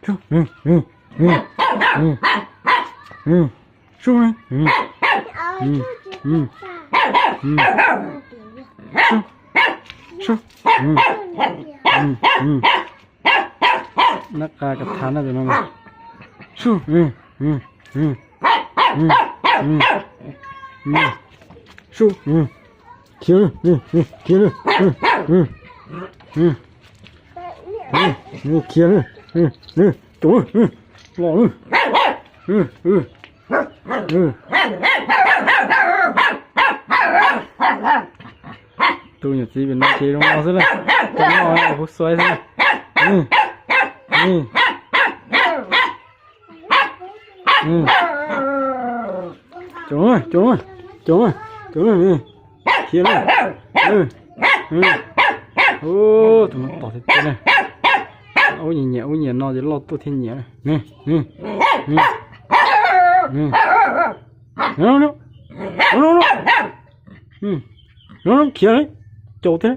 Sub, sub, sub, sub, sub. Nab qa kav tha na tus no. Sub, sub, khiav, khiav, khiav, los. Tus nyuam txiv pem no ces zoo no xwb na, zoo no huv xuav xwb na. Cov, cov, cov, cov, khiav na. Tus no tom tiag tiag na. Ub nyiam nyiam ub nyiam no ces loj tuaj thiaj nyiam. Khiav li, caum thiab.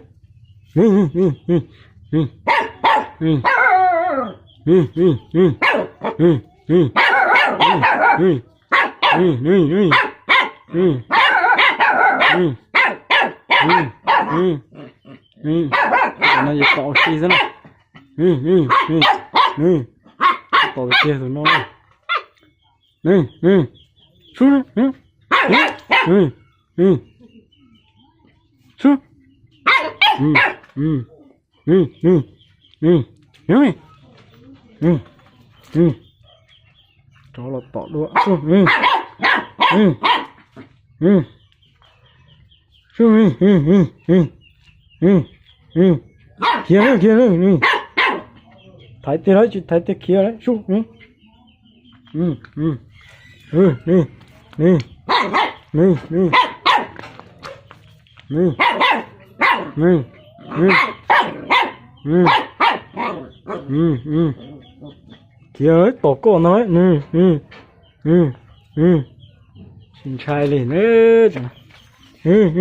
No yog tom ua si xwb na. Tom tiag tus no. Sub, sub, rov los tom dua. Khiav, khiav, thaiv tiag lawm tsis thaiv tiag khiav lawm sub. Khiav tom koj no. Tsis ntshai li. Khiav,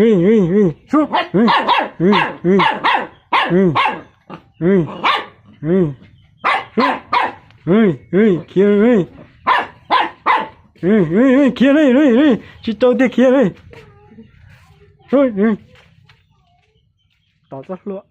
khiav li, tsis tau tiag khiav li. Tom txoj hlua.